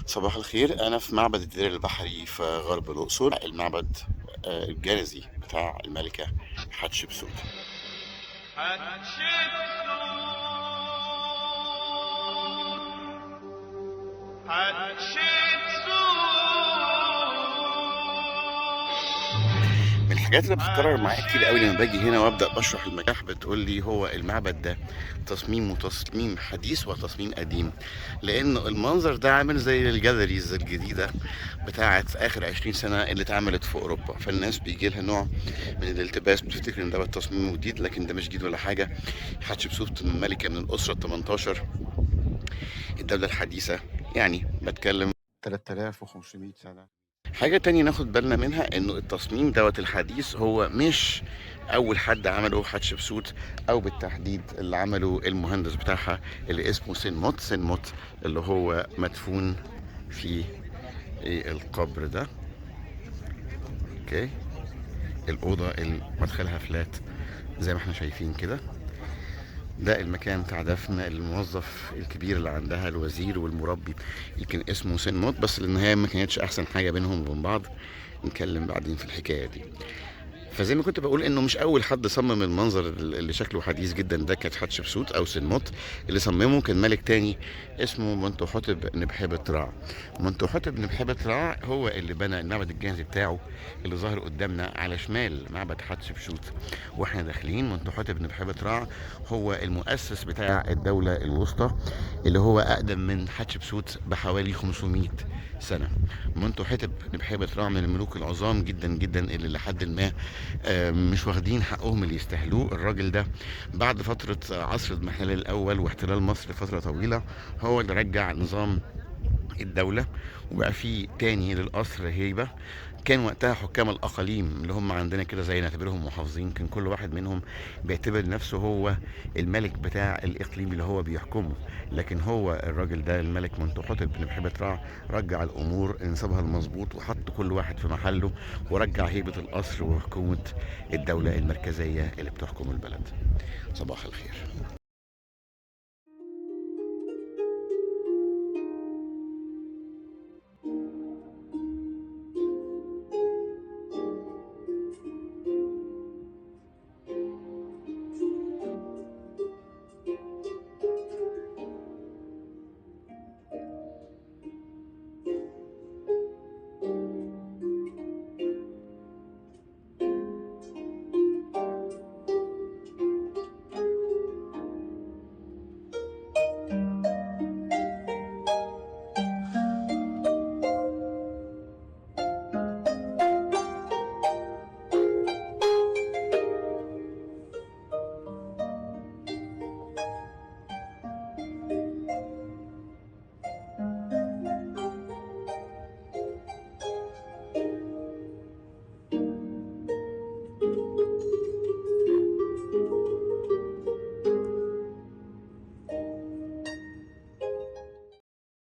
صباح الخير. أنا في معبد الدير البحري في غرب الأقصر، المعبد الجنزي بتاع الملكة حتشبسوت. من الحاجات اللي بتتكرر معايا كتير قوي لما باجي هنا وابدا بشرح المتاحف، بتقول لي هو المعبد ده تصميمه تصميم حديث وتصميم قديم، لان المنظر ده عامل زي ال galleries الجديدة بتاعه اخر 20 سنة اللي اتعملت في اوروبا، فالناس بيجي لها نوع من الالتباس، بتفتكر ان ده تصميم جديد، لكن ده مش جديد ولا حاجة. حتشبسوت ملكه من الاسرة ال 18، الدولة الحديثة، يعني بتكلم 3500 سنة. حاجة تانية ناخد بالنا منها انه التصميم دوت الحديث هو مش اول حد عمله حتشبسوت، او بالتحديد اللي عمله المهندس بتاعها اللي اسمه سنموت. سنموت اللي هو مدفون في القبر ده. okay، الأوضة اللي مدخلها flat زي ما احنا شايفين كده، ده المكان بتاع دفن الموظف الكبير اللي عندها، الوزير والمربي اللي كان اسمه سنموت، بس لان هي ما كانتش احسن حاجة بينهم وبين بعض، نتكلم بعدين في الحكاية دي. فزي ما كنت بقول انه مش اول حد صمم المنظر اللي شكله حديث جدا ده كانت حتشبسوت او سنموت، اللي صممه كان ملك تاني اسمه منتوحتب نبحبة رع. منتوحتب نبحبة رع هو اللي بنى المعبد الجاهزي بتاعه اللي ظاهر قدامنا على شمال معبد حتشبسوت واحنا داخلين. منتوحتب نبحبة رع هو المؤسس بتاع الدولة الوسطى اللي هو اقدم من حتشبسوت بحوالي 500 سنة. منتوحتب نبحبة رع من الملوك العظام جدا جدا اللي لحد ما مش واخدين حقهم اللي يستاهلوه. الراجل ده بعد فترة عصر اضمحلال الأول واحتلال مصر لفترة طويلة هو اللي رجع نظام الدولة وبقى فيه تاني للقصر هيبة. كان وقتها حكام الأقاليم اللي هم عندنا كده زي نعتبرهم محافظين، كان كل واحد منهم بيعتبر نفسه هو الملك بتاع الإقليم اللي هو بيحكمه، لكن هو الراجل ده الملك منتوحتب بن بحبة رع رجع الأمور لنصابها المظبوط وحط كل واحد في محله ورجع هيبة القصر وحكومة الدولة المركزية اللي بتحكم البلد. صباح الخير.